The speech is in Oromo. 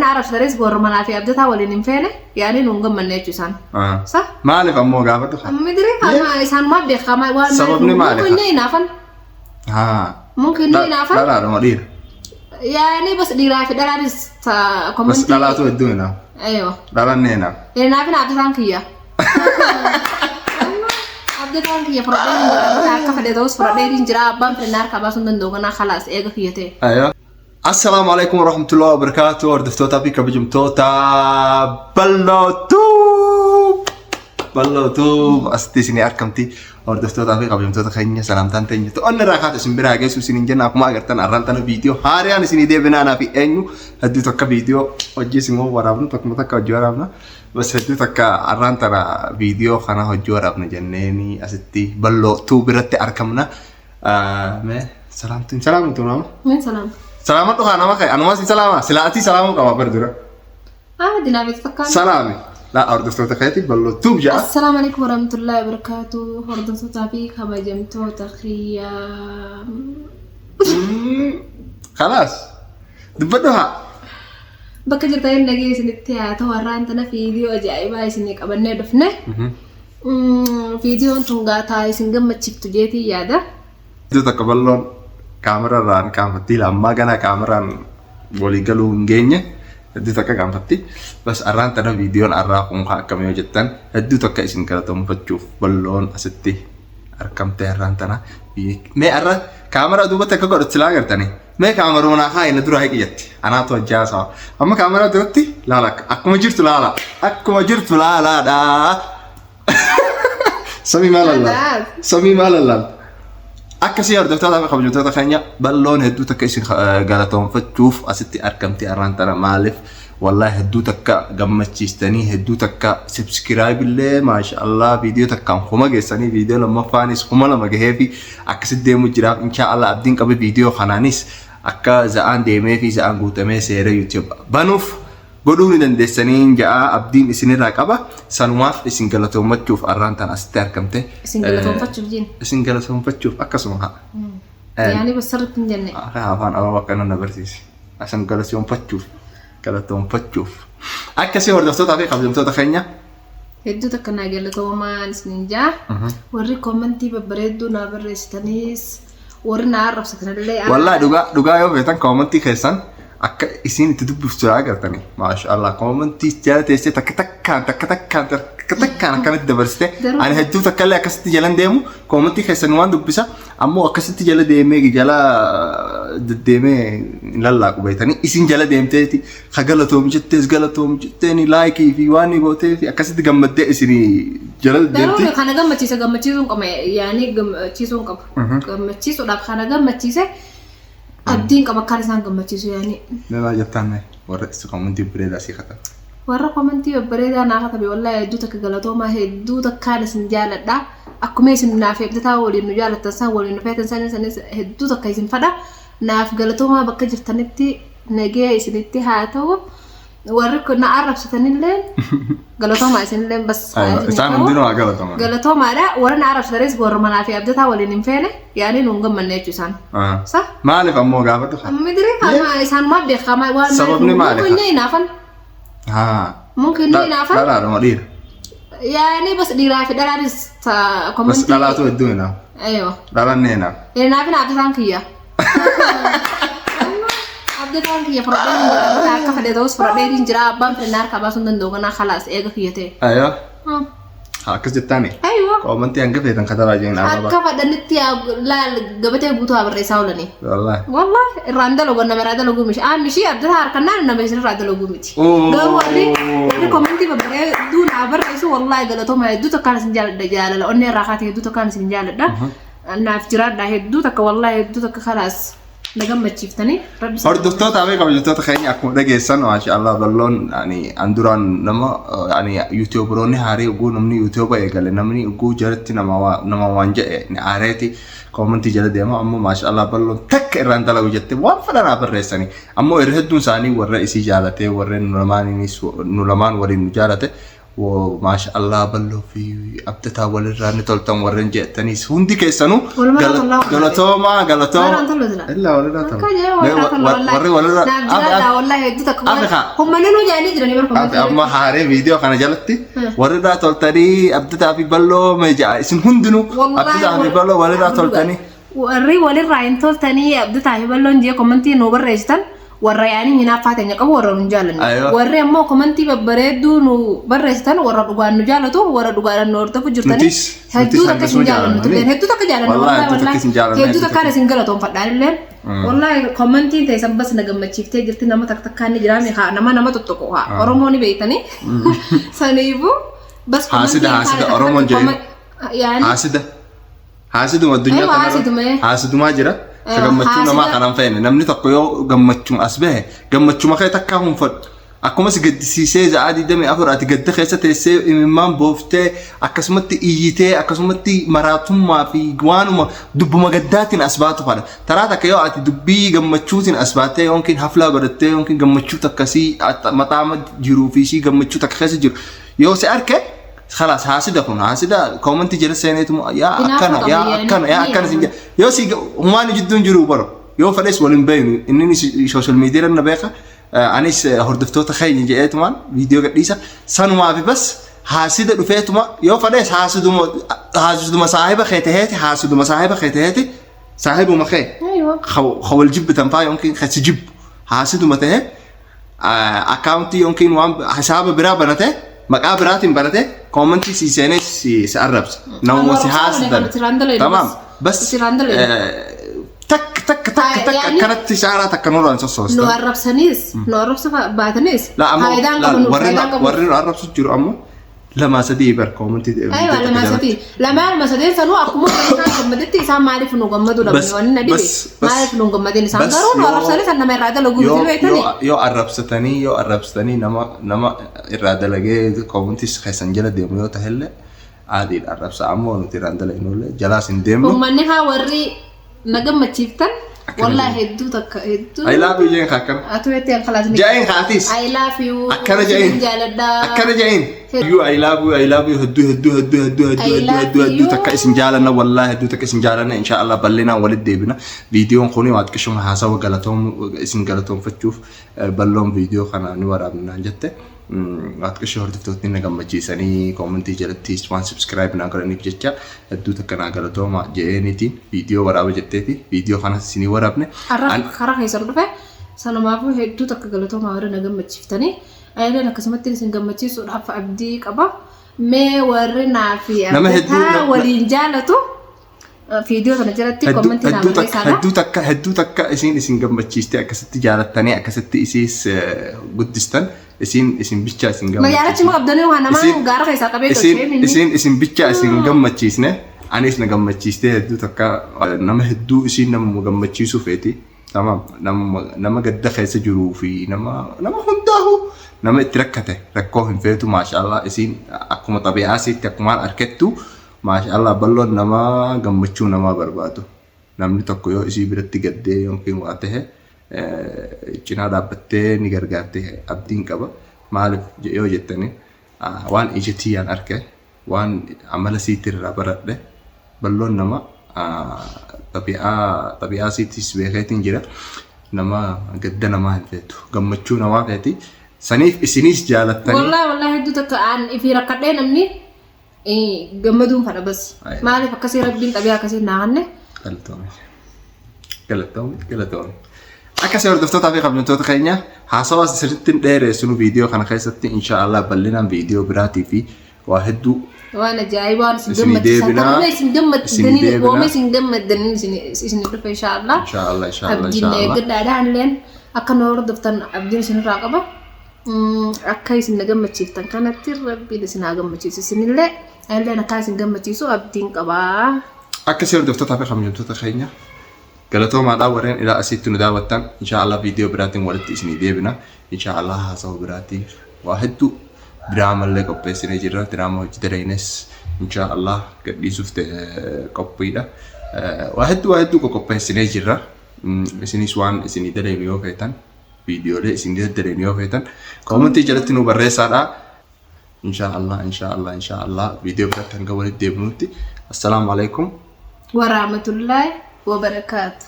na arrabsitanis warra manaa fi abdataa waliin hin feene yaani nuun gammanne jechuu isaan. Sa? Maaliif ammoo gaafadhu? Midire amma isaan maal beekamaa waan Sababni maali? Mungkin ni hinaafan. Haa. Mungkin ni hinaafan. Dhalaadhuma dhiira. Yaani bas dhiiraa fi dhalaanis Bas komantii. dhalaatu hedduu hinaafu. Aywa. Dhalaan ni hinaafu. Hinaafin abdataan kiyya. Abdataan kiyya fudhadhee hin jira. Akka fedhe ta'us fudhadhee hin jira. Abbaan fedhe na harkaa baasuu hin danda'u. Kanaa khalaas eega kiyya ta'e. Aywa. Assalaamu alaikum warahmatullahi wabarakatuh. Hordoftootaa fi kabajamtoota bal'ootuu bal'ootuu asitti isinii argamti. Hordoftootaa fi kabajamtoota keenya salaamtaan teenya to'anna irraa kaatu isin biraa geessu isiniin jenna. Akkuma agartan arraan tana viidiyoo haaraan isinii deebinaa anaa fi eenyu hedduu takka viidiyoo hojii isin waraabnu takkuma takka hojii waraabna. Bas hedduu takka arraan tana viidiyoo kana hojii waraabna jenneeni asitti bal'ootuu biratti argamna. Mee salaamtiin salaamtu nama. Min salaam. Salaamadhu kaa nama kee anumaa si salaama silaa atii salaamuu qaba bar dura. Ah, dinaafit fakkaata. Salaami. Laa hordoftoota keetiif bal'ootuuf ja'a. Assalaamu alaikum warahmatullahi wabarakatuh. Hordoftootaa fi kabajamtoota kiyyaa. Kalaas. Dubbadhu haa. Bakka jirtan nagee isinitti haa ta'u har'aan tana viidiyoo ajaa'ibaa isinii qabannee dhufne. Viidiyoon tun gaataa isin gammachiiftu jeetii yaada. Iddoo takka bal'oon kaamera irraan kaanfatti ammaa gana kaameraan walii galuu hin geenye hedduu takka kaanfatti. Bas arraan tana viidiyoon arraa kun haa akkamii yoo jettan hedduu takka isin galatoomfachuuf bal'oon asitti argamte arraan tana. Mee arra kaameraa duubatti akka godhatu silaa agartanii. Mee kaameruma naa kaa'i na duraa hiqi jetti. Anaatu hojii haasawa. Amma kaameraa duratti laala akkuma jirtu laala. Akkuma jirtu laalaadha. Samii maal allaal? Samii maal allaal? Akkasii hordoftootaa fi kabajamtoota keenya bal'oon hedduu takka isin galatoonfachuuf asitti argamti arraan tana maaliif wallahi hedduu takka gammachiistanii hedduu takka subscribe illee maasha Allah viidiyoo takkaan 1000 geessanii viidiyoo lammaffaanis 2000 gahee fi akkasitti deemu jiraaf insha Allah abdiin qabe viidiyoo kanaanis akka za'aan deemee fi za'aan guutamee seera YouTube banuuf godhuu ni dandeessanii ja'a abdiin isinirraa qaba sanumaaf isin galatoommachuuf arraan tan asitti argamte. Isin galatoonfachuuf jin. Isin galatoonfachuuf akkasuma haa. Yaani bas sirriitti hin jenne. Akka afaan Oromoo akkana na barsiise. Isin galatoonfachuuf galatoonfachuuf. Akkasii hordoftootaa fi kabajamtoota keenya. Hedduu takka naa galatoomaan isinin jaa. Warri koomentii babbareedduu naa barreessitaniis warri naa arrabsitanillee. Wallahi dhugaa dhugaa yoo feetan koomentii keessan akka isiin itti dubbiftu yaa agartanii. Maasha Allah koomentii jala teessee takka takkaan takka takkaan takka takkaan akkanatti dabarsite. Ani hedduu takka illee akkasitti jalan deemu koomentii keessan waan dubbisa ammoo akkasitti jala deemee jala deddeemee hin lallaaqu beektanii isin jala deemteeti ka galatoom jettees galatoom jetteeni laayikii fi waan ni gootee fi akkasitti gammaddee isin jala Garuu deddeemti. kana gammachiise gammachiisuu hin qabu yaani gammachiisuu hin qabu. Gammachiisuudhaaf kana gammachiise abdiin qaba akkaan isaan gammachiisu yaani. Mee maal jettaan mee warra itti koomentii bareedaa sii katabe. Warra komentii babbareedaa naa katabe wallahi hedduu takka galatoomaa hedduu takkaan isin jaaladha. Akkuma isin naaf eegdataa waliin nu jaalattan san waliin nu feetan san sanis hedduu takka isin fadha. Naaf galatoomaa bakka jirtanitti nagee isinitti haa ta'u. Warri kun na arrabsitanillee galatoomaa isinillee bas haa Aywa, isinii isaan ta'u. hundinuu haa galatoman. Galatoomaadha. Warra na arrabsitanis warra manaa fi abdataa waliin hin feene yaani nuun gammanne jechuu isaan. Sa? Maaliif ammoo gaafadhu? Midire amma isaan maal beekamaa waan Sababni maali? Mungkin ni hinaafan. Haa. Mungkin ni hinaafan. Dhalaadhuma dhiira. Yaani bas dhiiraa fi dhalaanis Bas komentii. dhalaatu hedduu hinaafu. Aywa. Dhalaan ni hinaafu. Hinaafin abdataan kiyya. Abdataan kiyya fudhadhee hin jira. Akka fedhe ta'us fudhadhee hin jira. Abbaan fedhe na harkaa baasuu hin danda'u. Kanaa khalaas eega kiyya ta'e. Aywa. Akkas jettaani. Aywa. Koomantii hanga feetan katabaa jeen arraba. Akka fedhanitti laal gabatee guutuu haa barreessaa oolanii. Wallaahi. Wallahi irraan dalagu nama irraa dalaguu miti. Aa mishii abdataa harkannaan nama isin irraa dalaguu miti. Oo. Garuu warri komentii babbareedduu naa barreessu wallahi galatooma hedduu takkaan isin jaaladha jaalala onnee irraa kaatee hedduu takkaan isin jaaladha. Naaf jiraadha hedduu takka wallahi hedduu takka kalaas na gammachiiftanii rabbi isin Hordoftootaa fi kabajamtoota keenya akkuma dhageessan maasha Allah bal'oon ani an duraan nama ani yuutuubaroonni haarii oguu namni yuutuuba eegale namni oguu jalatti nama nama waan jedhe ni aareeti koomentii jala deema ammoo maasha Allah bal'oon takka irraan dalagu jette waan fedhan haa barreessanii ammoo irra hedduun isaanii warra isii jaalatee warreen nu lamaaniinis nu lamaan waliin nu jaalate. Maasha Allah, Balloo fi Abdataa walirraa ni toltan warreen jettaniis hundi keessanuu Walumaa tollaa. Galatoomaa, galatooma. Walirraa tollu jira. Illaa walirraa Akka tola. jedhee walirraa tolla wallahi. Warri walirraa. Naaf jiraadha wallahi, hedduu takka. Afrikaa. Hummanni nuu jaanii jiranii bara. Abi amma haaree viidiyoo kana jalatti warrirraa toltanii Abdataa fi Balloo meeja'a isin hundinuu Abdataa fi Balloo walirraa toltanii. Warri walirraa hin toltanii Abdataa fi Balloon jee komantii nu barreessitan, warra yaanii hinaaffaa teenya qabu, warra nu hin jaallanne. Aywa. Warri ammoo komantii babbareedduu nu barreessitan, warra dhugaan nu jaalatu, warra dhugaadhaan nu hordofu jirtanii. Nutis Hedduu takka hangasuma isin jaallannu jaallanna. tulleen, hedduu takka jaallanna. Wallahi hedduu takka isin jaallanna. Hedduu takkaan isin galatoonfadhaan illeen. Wallahi komantiin teessan bas na gammachiiftee jirti. Nama takka takkaan ni jiraame haa, nama tuttuqu haa, Oromoo ni beektanii. Saniifuu bas Haasida, komantiin haasida, takka Oromoon takka jedhin. Yaani Haasida. Haasiduma addunyaa Aywa, kanarra. haasidume. Haasidumaa jira. Ka Aywa, gammachuu namaa haasida. kanan feene. Namni tokko yoo gammachuu as bahe, gammachuma kee takkaa hunfadhu. Akkuma si gaddisiisee sa'aa 24 ati gadda keessa teessee imimmaan booftee, akkasumatti iyyitee, akkasumatti maraatummaa fi waanuma dubbuma gaddaatiin as baatu fadha. Taraa takka yoo ati dubbii gammachuutiin as baattee, yookiin haflaa godhattee, yookiin gammachuu takkasii mataama jiruu fi ishii gammachuu takka keessa jiru yoo si arke, khalaas, haasida kun haasida koomantii jala seeneetuma yaa Hinaafa akkana qaba yaa yaani. akkana yaa akkana sin jedha. Yoo si humaan jidduun jiru baro yoo fedhes waliin beeynu, inni social media irra na beeka, anis hordoftoota keenya jedheetumaan viidiyoo gadhiisa. Sanumaa fi bas haasida dhufeetuma yoo fedhes haasiduma saahiba kee taheeti, haasiduma saahiba kee taheeti, saahibuma kee Aywa. ka wal jibbitan faa yookiin ka si jibbu haasiduma tahe akkaawuntii yookiin waan hisaaba biraa banate, maqaa biraatiin banate, koomantii si seenee si arrabsa. Namuma si haasidan. Tamaam. Bas takka takka takka takka akkanatti shaaraa takka nurraan Nu sossoostan. arrabsaniis, nu arrabsa baatanis La ammoo faayidaan laal, qabu nu warri faayidaan qabu. warri nu arrabsu jiru ammoo lamaa sadii bar koomantii. Aywa, lama sadii, lama sadeen sanuu akkuma isaan gammadetti isaan maaliif nu gammaduu dhabne? Wanni na dhibe maaliif nu gammadeen isaan garuu nu arrabsanii san nama irraa dalaguu miti beektanii. Yoo arrabsatanii nama irraa dalagee koomantii keessan jala deemu yoo tahellee aadiidha arrabsa, ammoo nuti irraan dalagnullee jalaas hin deemnu. Uummanni haa warri na gammachiiftan Akkana wallahi jedhu. Hedduu takka hedduu. I love you jeen akkana. Atu itti khalaas ni. Ja'een kaatis. I love you. Akkana ja'een. Isin jaaladha. Akkana ja'een. You I love you, I love you, hedduu hedduu hedduu hedduu hedduu I hedduu love hedduu hedduu you. takka isin jaalanna, wallahi hedduu takka isin jaalanna. Insha Allah bal'inaan walitti deebina. Viidiyoon kuni waa xiqqishuma haasawa galatoom isin galatoonfachuuf bal'oon viidiyoo kana ni waraabnaan jette. Waa xiqqishoo hordoftootni na gammachiisanii koomentii jalattis waan subscribe naa godhaniif jecha hedduu takka naa galatooma je'eeniiti viidiyoo waraaba jetteeti viidiyoo kanas isinii waraabne. Har'a karaa keessan dhufe sanumaafuu hedduu takka galatoomaa warri na gammachiiftanii. Ayileen akkasumatti isin gammachiisuudhaaf abdii qaba. Mee warri naa fi Nama hedduu abdataa waliin jaalatu viidiyoo kana jalatti Hedduu koomentii naa hedduu takka barreessaadha. Hedduu takka isin gammachiiste, akkasitti jaalattanii akkasitti isiis guddistan, isin bichaa isin Ma jaalachuu gammachiisne. qabdanii waan namaa gaara keessaa qabee Isin tolchee minni. isin bichaa isin gammachiisne, anis na gammachiistee hedduu takka. Nama hedduu isiin namuma gammachiisuu feeti. Tamam, nama gadda keessa jiruu fi nama hundaahu nama itti rakkate rakkoo hin feetu. Maashaallah, isiin akkuma xabi'aa isiitti akkumaan arkettu, maashaallah, bal'oon nama gammachuu namaa barbaadu. Namni tokko yoo isii biratti gaddee yookiin waa tahe cinaa dhaabbattee ni gargaarte abdiin qaba. Maaliif yoo jettani, waan ija tiyyaan arke, waan amala siitti irraa baradhe, bal'oon nama xabi'aa siittis beekeetiin jira. Nama gadda namaa hin feetu. Gammachuu namaa feeti. Saniif isiniis jaalattanii. Wallahi wallahi, hedduu takka aan ifii rakkadhee namni gammaduun fadha bas. Ayi. Maaliif akkasii Rabbiin xabi'aa akkasii naa hanne. Galatoomi. Galatoomi. Galatoomi. Akkasii hordoftootaa fi kabajamtoota keenya, haasawaa sirriitti hin dheereessinu viidiyoo kana keessatti. Insha Allah bal'inaan viidiyoo biraatii fi waa hedduu Waan ajaa'ibaa waan isin isinii gammachiisan deebinaa. ta'uu isin Isinii gammaddanii deebinaa. wooma isin gammaddanii isin dhufe insha Allah. Insha Allah, insha Allah, Abdiin insha Allah. eeggadhaadhaan illeen akka nu hordoftan abdiin isinirraa qaba. Akka isin na gammachiiftan kanatti Rabbiin isin haa gammachiisu. Isinillee illeen akka isin gammachiisu abdiin qabaa. Akkasii hordoftootaa fi kabajamtoota keenya, galatoomaadhaan warreen ilaa asitti nu daawwattan. Insha Allah viidiyoo biraatiin walitti isinii deebina. Insha Allah haasawa biraatiif waa hedduu diraamallee qopheessinee jirra. Diraama hojii dalagnes insha Allah gadhiisuuf qophiidha. Waa hedduu waa hedduu qopheessinee jirra. Isinis waan isinii dalagnu yoo feetan, viidiyoolee isinii daddaleen yoo feetan, koomentii jalatti nu barreessaadha. Inshaa Allah inshaa Allah inshaa Allah viidiyoo biraatti hanga walitti deebinutti. Assalaamu alaikum. Waraamatullaahi wabarakaatu.